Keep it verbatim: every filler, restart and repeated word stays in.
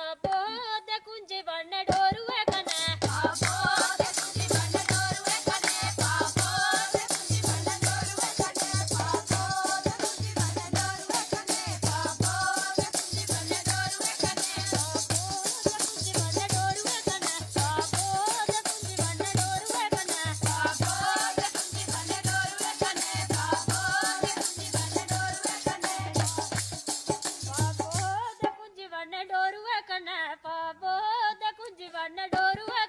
बाबो दे कुंजी बन्ने डोरुए कन्नै। बाबो दे कुंजी बन्ने डोरुए कन्नै। बाबो दे कुंजी बन्ने डोरुए कन्नै। बाबो दे कुंजी बन्ने डोरुए कन्नै। बाबो दे कुंजी बन्ने डोरुए कन्नै। बाबो दे कुंजी बन्ने डोरुए कन्नै। बाबो दे कुंजी बन्ने डोरुए कन्नै। बाबो दे कुंजी बन्ने डोरुए कन्नै। बाबो दे कुंजी बन्ने डोरुए कन्नै। बाबो दे कुंजी बन्ने डोरुए कन्नै। बाबो दे कुंजी बन्ने डोरुए